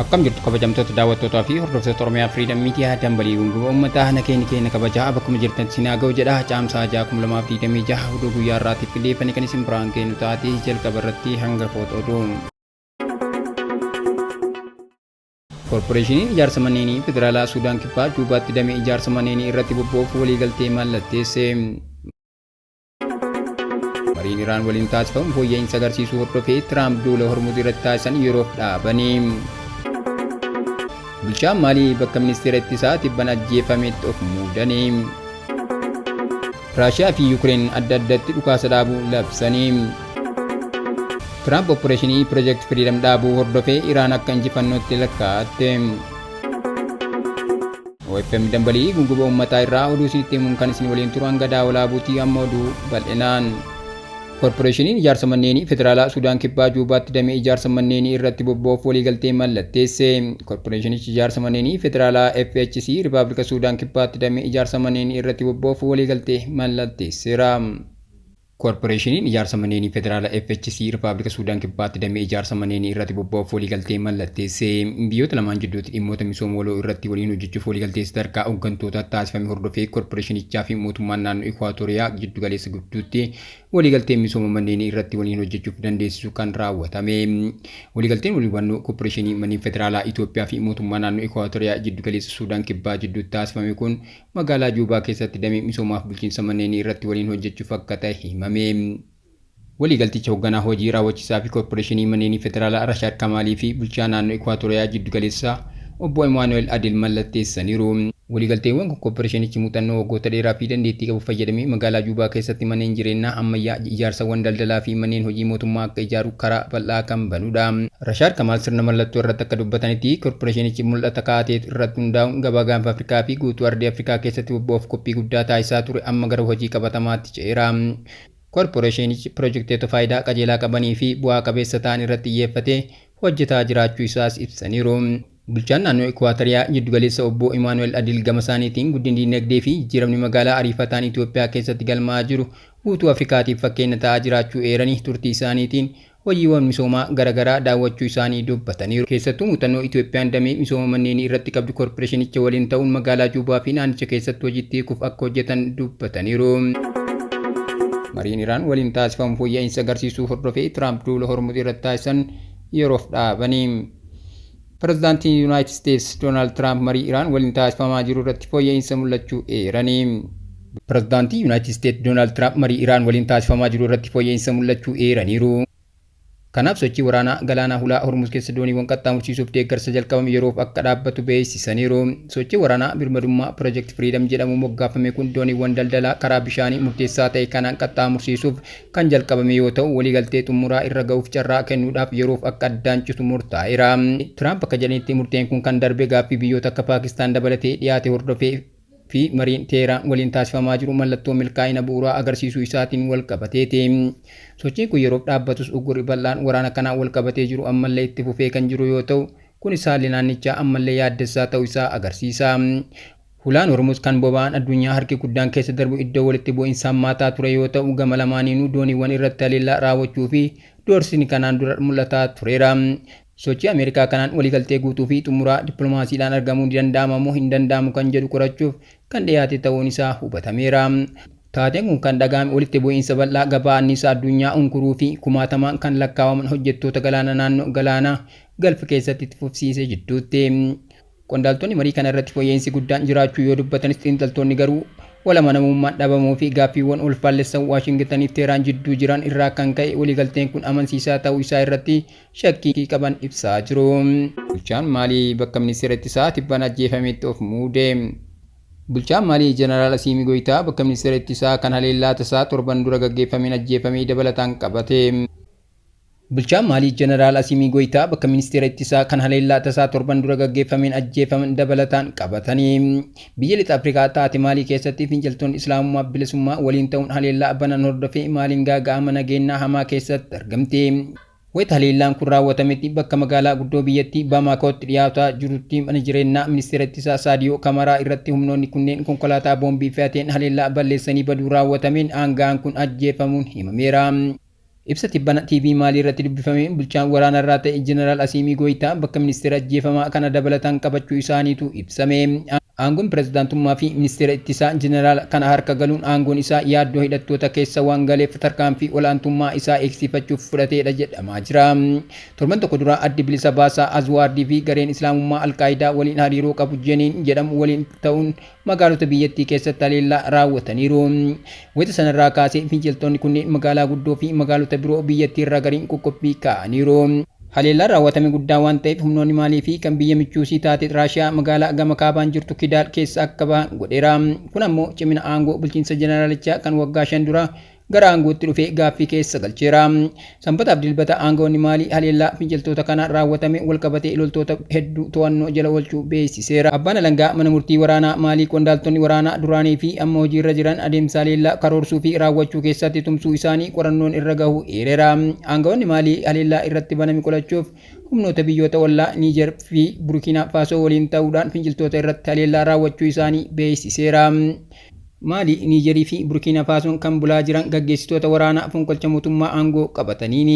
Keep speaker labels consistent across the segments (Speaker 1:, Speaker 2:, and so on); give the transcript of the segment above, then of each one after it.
Speaker 1: Akkam jirtu kabajamtoota daawwattootaa fi hordoftoota Oromiyaa Freedom Media dambalii gunguma uummataa nageenya keenya kabajaa bakkuma jirtan sinaa ga'u jedha caamsaa 6 2026 oduu guyyaa har'aatiif qindeeffame kan isin biraan geenyu taate jalqaba irratti hangafoota oduu. Koorporeeshiniin ijaarsa manneenii federaalaa Suudaan Kibbaa Juubaatti damee ijaarsa manneenii irratti bobba'uuf waliigaltee mallatteesse. Mariin Iraan waliin taasifamu fooyya'iinsa agarsiisuu hordofee Tiraamp duula Hormuz irratti taasisan yeroof dhaabanii. Bulchaan Maalii bakka ministeera ittisaa tibban ajjeefametti of muudanii. Raashiyaa fi Yuukireen adda addatti dhukaasa dhaabuu labsanii. Tiraamp oppireeshinii Pirojekt Firiidam dhaabuu hordofee Iraan akka injifannootti lakkaa'atte. OFM Dambalii gunguba uummataa irraa oduu isinitti himuun kan isin waliin turu hanga daawolaa buutii amma oduu bal'inaan. Koorporeeshiniin ijaarsa manneenii federaalaa Sudaan Kibbaa Juubaatti damee ijaarsa manneenii irratti bobba'uuf waliigaltee mallatteesse. Koorporeeshinichi ijaarsa manneenii federaalaa FHC Ripaablika Sudaan Kibbaatti damee ijaarsa manneenii irratti bobba'uuf waliigaltee mallatteesseera. Koorporeeshiniin Ijaarsa Manneenii Federaala FHC Ripaablika Suudaan Kibbaatti damee ijaarsa manneenii irratti bobba'uuf waliigaltee mallatteesse. Biyyoota lamaan jidduutti dhimmoota misooma waloo irratti waliin hojjechuuf waliigaltee sadarkaa hoggantootaatti taasifame hordofee Koorporeeshinichaa fi mootummaan naannoo Ikuwaatooriyaa Giddugaleessa gidduutti waliigalteen misooma manneenii irratti waliin hojjechuuf dandeessisu kan raawwatame. Waliigalteen walhubannoo Koorporeeshinii Manneen Federaalaa Itoophiyaa fi mootummaa naannoo Ikuwaatooriyaa Giddugaleessa Suudaan Kibbaa jidduutti taasifame kun Magaalaa Juubaa keessatti damee misoomaaf bulchiinsa manneenii irratti waliin hojjechuuf akka ta'e himame. Waliigalticha hogganaa hojii raawwachiisaa fi Koorporeeshinii Manneenii Federaalaa Rashaad Kamaalii fi bulchaa naannoo Ikuwaatooriyaa Jiddugaleessaa obbo Emaanu'eel Adil mallatteessaniiru. Waliigalteewwan kun koorporeeshinichi muuxannoo waggoota dheeraa fi dandeettii qabu fayyadamee magaalaa Juubaa keessatti manneen jireennaa ammayyaa, ijaarsawwan daldalaa fi manneen hojii mootummaa akka ijaaru karaa bal'aa kan banudha. Rashaad Kamaal sirna mallattoo irratti akka dubbatanitti, korporeeshinichi mul'ata kaa'ate irratti hundaa'uun gabaa Gaanfa Afrikaa fi guutuu ardii Afrikaa keessatti bobba'uuf qophii guddaa taasisaa ture amma gara hojii qabatamaatti ce'eera. Korporeeshinichi pirojektoota faayidaa qajeelaa qabanii fi bu'aa qabeessa ta'an irratti xiyyeeffatee hojjetaa jiraachuu isaas ibsaniiru. Bulchaan naannoo Ikuwaatariyaa Jiddugaleessa Obboo Imaanu'eel Adil gamasaaniitiin guddinni diinagdee fi jijjiiramni magaalaa ariifataan Itiyoophiyaa keessatti galmaa'aa jiru guutuu Afrikaatiif fakkeenya ta'aa jiraachuu eeranii turtii isaaniitiin hojiiwwan misoomaa garagaraa daawwachuu isaanii dubbataniiru. Keessattuu muuxannoo Itiyoophiyaan damee misooma manneenii irratti qabdu korporeeshinicha waliin ta'uun magaalaa Juubaa fi naannicha keessatti hojiitti hiikuuf akka hojjetan dubbataniiru. Mariin Iraan waliin taasifamu fooyya'insa agarsiisuu hordofee Tiraamp duula Hormuz irratti taasisan yeroof dhaabani. Pirezidaantiin Yunaayitid Isteets Doonaald Tiraamp marii Iraan waliin taasifamaa jiru irratti fooyya'insa mul'achuu eerani. Pirezidaantiin Yunaayitid Isteets Doonaald Tiraamp marii Iraan waliin taasifamaa jiru irratti fooyya'insa mul'achuu eeraniiru. Kanaaf sochii waraanaa galaanaa hulaa Hormuz keessa dooniiwwan qaxxaamursiisuuf deeggarsa jalqabame yeroof akka dhaabbatu beeksisaniiru. Sochii waraanaa birmadummaa Project Freedom jedhamuun moggaafame kun dooniiwwan daldalaa karaa bishaanii murteessaa ta'e kanaan qaxxaamursiisuuf kan jalqabame yoo ta'u, waliigaltee xumuraa irra ga'uuf carraa kennuudhaaf yeroof akka addaan citu murtaa'eera. Tiraamp akka jedhanitti murteen kun kan darbe gaaffii biyyoota akka Paakistaan dabalatee dhiyaate hordofee fi mariin Teeraan waliin taasifamaa jiru mallattoo milkaa'ina bu'uuraa agarsiisuu isaatiin walqabateeti. Sochiin kun yeroof dhaabbatus uggurri bal'aan waraana kanaan walqabatee jiru ammallee itti fufee kan jiru yoo ta'u, kunis haalli naannichaa ammallee yaaddessaa ta'uu isaa agarsiisa. Hulaan Hormuz kan boba'aan addunyaa harki guddaan keessa darbu iddoo walitti bu'insa hammaataa ture yoo ta'u, gama lamaaniinuu dooniiwwan irratti haleellaa raawwachuu fi doorsisni kanaan dura mul'ataa tureera. Sochii Ameerikaa kanaan waliigaltee guutuu fi xumuraa dippilomaasiidhaan argamuu ni danda'ama moo hin danda'amu kan jedhu qorachuuf kan dhiyaate ta'uun isaa hubatameera. Taateen kun kan dhaga'ame walitti bu'iinsa bal'aa gabaa anniisaa addunyaa unkuruu fi kumaatamaan kan lakkaawaman hojjettoota galaana naannoo galaanaa Galf keessatti itti fufsiise jidduutti. Qondaaltonni marii kana irratti fooyya'iinsi guddaan jiraachuu yoo dubbatanis xiinxaltoonni garuu wal amanamummaan dhabamuu fi gaaffiiwwan wal faallessan Waashingitanii fi Teeraan jidduu jiran irraa kan ka'e waliigalteen kun amansiisaa ta'uu isaa irratti shakkii qaban ibsaa jiru. Bulchaan Maalii bakka ministeera ittisaa tibbana ajjeefametti of muude. Bulchaan Maalii Jeneraal Asiimii Goyitaa bakka ministeera ittisaa kan haleellaa tasaa torban dura gaggeeffameen ajjeefame dabalataan qabate. Bulchaan Maalii Jeneraal Asiimii Goyitaa bakka ministeera ittisaa kan haleellaa tasaa torban dura gaggeeffameen ajjeefaman dabalataan qabatanii. Biyya Lixa Afrikaa taate Maalii keessatti finciltoonni Islaamummaa bilisummaa waliin ta'uun haleellaa banan hordofee Maaliin gaaga'ama nageennaa hamaa keessatti argamti. Wayita haleellaan kun raawwatametti bakka magaalaa guddoo biyyattii Baamaakootti dhiyaataa jirutti mana jireennaa ministeera ittisaa Saadiyoo Kamaraa irratti humnoonni kunneen konkolaataa boombii fe'ateen haleellaa balleessanii baduu raawwatameen aanga'aan kun ajjeefamuun himameera. Ibsa tibbana TV Maalii irratti dubbifameen bulchaan waraanarraa ta'e Jeneraal Asiimii Gooyitaa bakka ministeera ajjeefamaa kana dabalataan qabachuu isaaniitu ibsame. Aangoon pirezidaantummaa fi ministeera ittisaa jeneraal kana harka galuun aangoon isaa yaaddoo hidhattoota keessa waan galeef tarkaanfii olaantummaa isaa eegsifachuuf fudhateedha jedhamaa jira. Torban tokko dura addi bilisa baasaa Azwaardii fi gareen Islaamummaa Alqaayidaa waliin hariiroo qabu Jeniin jedhamu waliin ta'uun magaalota biyyattii keessatti haleellaa raawwataniiru. Wayita sanarraa kaasee finciltoonni kunneen magaalaa guddoo fi magaalota biroo biyyattii irraa gariin qoqqobbii kaa'aniiru. Haleellaan raawwatame guddaa waan ta'eef humnoonni Maalii fi kan biyya michuusii taate Raashiyaa magaalaa gama kaabaan jirtu Kidaal keessa akka bahan godheera. Kun ammoo cimina aangoo bulchiinsa jeneraalichaa kan waggaa 5 dura gara aangootti dhufee gaaffii keessa galcheera. Sanbataaf Dilbata aangawoonni Maalii haleellaa finciltoota kanaan raawwatame walqabatee loltoota hedduu to'annoo jala oolchuu beeksiseera. Abbaan alangaa mana murtii waraanaa Maalii qondaaltonni waraanaa duraanii fi amma hojiirra jiran adeemsa haleellaa karoorsuu fi raawwachuu keessatti tumsuu isaanii qorannoon irra gahuu eereera. Aangawoonni Maalii haleellaa irratti baname qolachuuf humnoota biyyoota ollaa Niijer fi Burkiinaa Faasoo waliin ta'uudhaan finciltoota irratti haleellaa raawwachuu isaanii beeksiseera. Maalii, Niijerii fi Burkiina Faasoon kan bulaa jiran gaggeessitoota waraanaa fonqolcha mootummaa aangoo qabataniini.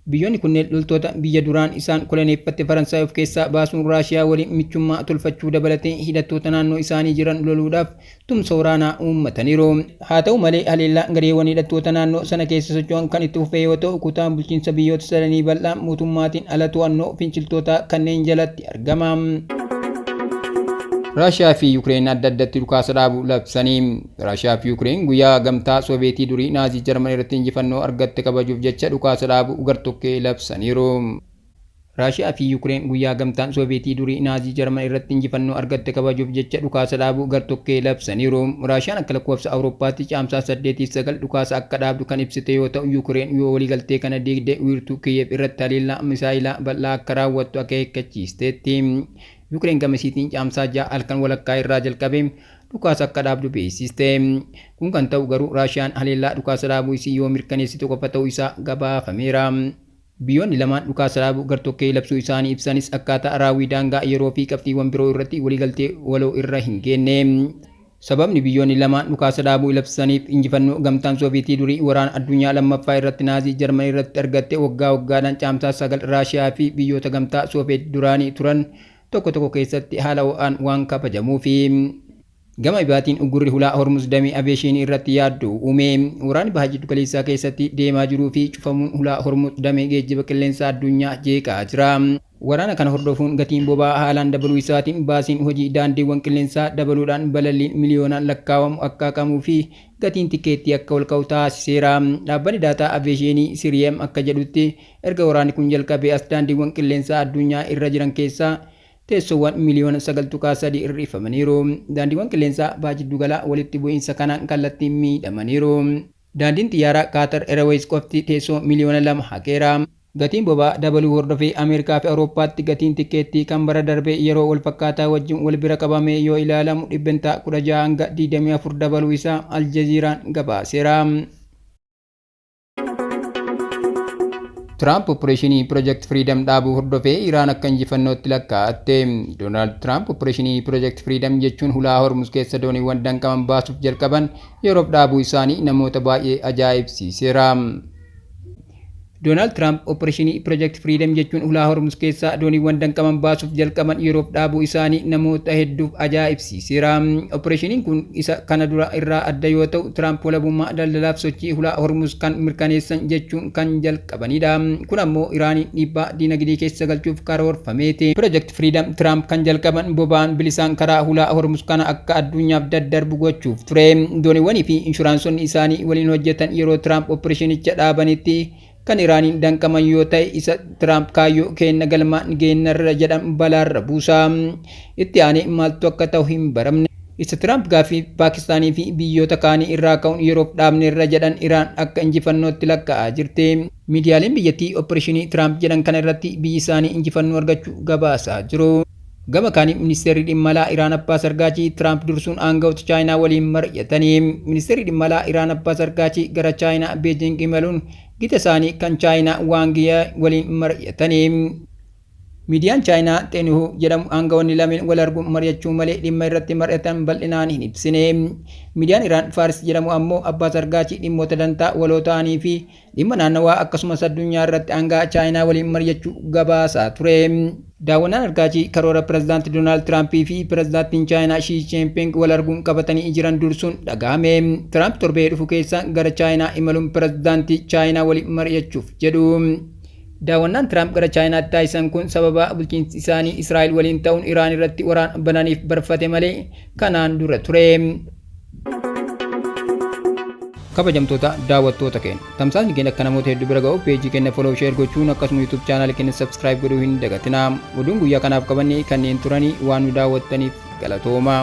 Speaker 1: Biyyoonni kunneen loltoota biyya duraan isaan koloneeffatte Faransaay of keessaa baasuun Raashiyaa waliin michummaa tolfachuu dabalatee hidhattoota naannoo isaanii jiran loluudhaaf tumsa waraanaa uummataniiru. Haa ta'u malee haleellaan gareewwan hidhattoota naannoo sana keessa socho'an kan itti fufe yoo ta'u, kutaan bulchiinsa biyyoota sadanii bal'aan mootummaatiin ala to'annoo finciltootaa kanneen jalatti argama. Raashiyaa fi Yukireen adda addatti dhukaasa dhaabu labsanii. Raashiyaa fi Yukireen guyyaa gamtaa Sooviyetii durii Naazii Jarman irratti injifannoo argatte kabajuuf jecha dhukaasa dhaabu gartokkee labsaniiru. Raashiyaa fi Yukireen guyyaa gamtaan Sooviyetii durii Naazii Jarman irratti injifannoo argatte kabajuuf jecha dhukaasa dhaabu gartokkee labsaniiru. Raashiyaan akka lakkoofsa Awurooppaatti Caamsaa 8 fi 9 dhukaasa akka dhaabdu kan ibsite yoo ta'u, Yukireen yoo waliigaltee kana diigde wiirtuu Kiyeev irratti haleellaa misaayilaa bal'aa akka raawwattu akeekkachiisteetti. Yukireen gama isiitiin Caamsaa 6 halkan walakkaa irraa jalqabee dhukaasa akka dhaabdu beeksiste. Kun kan ta'u garuu Raashiyaan haleellaa dhukaasa dhaabuu isii yoo mirkaneessite qofa ta'uu isaa gabaafameera. Biyyoonni lamaan dhukaasa dhaabuu gartokkee labsuu isaanii ibsanis akkaataa raawwii daangaa yeroo fi qabxiiwwan biroo irratti waliigaltee waloo irra hin geenne. Sababni biyyoonni lamaan dhukaasa dhaabuu labsaniif injifannoo gamtaan Sooviyetii durii waraana addunyaa lammaffaa irratti Naazii Jarman irratti argatte waggaa waggaadhaan Caamsaa 9 Raashiyaa fi biyyoota gamtaa Sooviyeet duraanii turan tokko tokko keessatti haala ho'aan waan kabajamuufi. Gama ibaatiin uggurri hulaa Hormuz damee aviyeeshinii irratti yaaddoo uume. Waraanni Baha Jiddugaleessaa keessatti deemaa jiruu fi cufamuun hulaa Hormuz damee geejjiba qilleensaa addunyaa jeeqaa jira. Waraana kana hordofuun gatiin boba'aa haalaan dabaluu isaatiin baasiin hojii daandiiwwan qilleensaa dabaluudhaan balalliin miliyoonaan lakkaawamu akka haqamuu fi gatiin tikkeettii akka olka'u taasiseera. Dhaabbanni daataa aviyeeshinii Siriyeem akka jedhutti erga waraanni kun jalqabee as daandiiwwan qilleensaa addunyaa irra jiran keessaa teessoowwan miliyoona 9.3 hir'ifamaniiru. Daandiiwwan qilleensaa Baha Jiddugalaa walitti bu'iinsa kanaan kallattiin miidhamaniiru. Daandiin xiyyaaraa Kaatar Eraweeyis qofti teessoo miliyoona 2 haqeera. Gatiin boba'aa dabaluu hordofee Ameerikaa fi Awurooppaatti gatiin tikkeettii kan bara darbee yeroo walfakkaataa wajjin walbira qabamee yoo ilaalamu dhibbentaa 16 hanga 24 dabaluu isaa Aljaziiraan gabaaseera. Tiraamp oppireeshinii Project Freedom dhaabuu hordofee Iraan akka injifannootti lakkaa'atte. Doonaald Tiraamp oppireeshinii Project Freedom jechuun hulaa Hormuz keessa dooniiwwan danqaman baasuuf jalqaban yeroof dhaabuu isaanii namoota baay'ee ajaa'ibsiiseera. Doonaald Tiraamp oppireeshinii Project Freedom jechuun hulaa Hormuz keessaa dooniiwwan danqaman baasuuf jalqaban yeroof dhaabuu isaanii namoota hedduuf ajaa'ibsiiseera. Oppireeshiniin kun isa kana dura irraa adda yoo ta'u, Tiraamp walabummaa daldalaaf sochii hulaa Hormuz kan mirkaneessan jechuun kan jalqabanidha. Kun ammoo Iraaniin dhiibbaa diinagdee keessa galchuuf karoorfameeti. Project Freedom Tiraamp kan jalqaban boba'aan bilisaan karaa hulaa Hormuz kana akka addunyaaf daddarbu gochuuf ture. Dooniiwwanii fi inshuraansonni isaanii waliin hojjetan yeroo Tiraamp oppireeshinicha dhaabanitti kan Iraaniin danqaman yoo ta'e isa Tiraamp kaayyoo keenna galmaan geennarra jedhan balaarra buusa. Itti aanee maaltu akka ta'u hin baramne. Isa Tiraamp gaaffii Paakistaanii fi biyyoota kaanii irraa ka'uun yeroof dhaabneerra jedhan Iraan akka injifannootti lakkaa'aa jirti. Miidiyaaleen biyyattii oppireeshinii Tiraamp jedhan kana irratti biyyi isaanii injifannoo argachuu gabaasaa jiru. Gama kaaniin Ministeerri Dhimma Alaa Iraan Abbaas Argaachii Tiraamp dursuun aanga'oota Chaayinaa waliin mari'atani. Ministeerri Dhimma Alaa Iraan Abbaas Argaachii gara Chaayinaa Beejiing imaluun gita isaanii kan Chaayinaa Waang Yi waliin mari'atani. Miidiyaan Chaayinaa Xeenihuu jedhamu aangawoonni lameen wal arguun mari'achuu malee dhimma irratti mari'atan bal'inaan hin ibsine. Miidiyaan Iraan Faaris jedhamu ammoo Abbaas Argaachii dhimmoota dantaa waloo ta'anii fi dhimma naannawaa akkasumas addunyaa irratti aanga'a Chaayinaa waliin mari'achuu gabaasaa ture. Daawwannaan Argaachii karoora Pirezidaanti Doonaald Tiraampii fi Pirezidaantiin Chaayinaa Shii Jinping wal arguun qabatanii jiran dursuun dhagahame. Tiraamp torbee dhufu keessa gara Chaayinaa imaluun Pirezidaantii Chaayinaa waliin mari'achuuf jedhu. Daawwannaan Tiraamp gara Chaayinaatti taasisan kun sababa bulchiinsi isaanii Israa'el waliin ta'uun Iraan irratti waraana bananiif barfate malee kanaan dura ture. Kabajamtoota daawwattoota keenya, tamsaasni keenya akka namoota hedduu bira ga'uuf peejii keenya follow, share gochuun akkasuma YouTube channel keenya subscribe godhuu hin dagatinaa. Oduun guyyaa kanaaf qabanne kanneen turanii, waan nu daawwattaniif galatooma.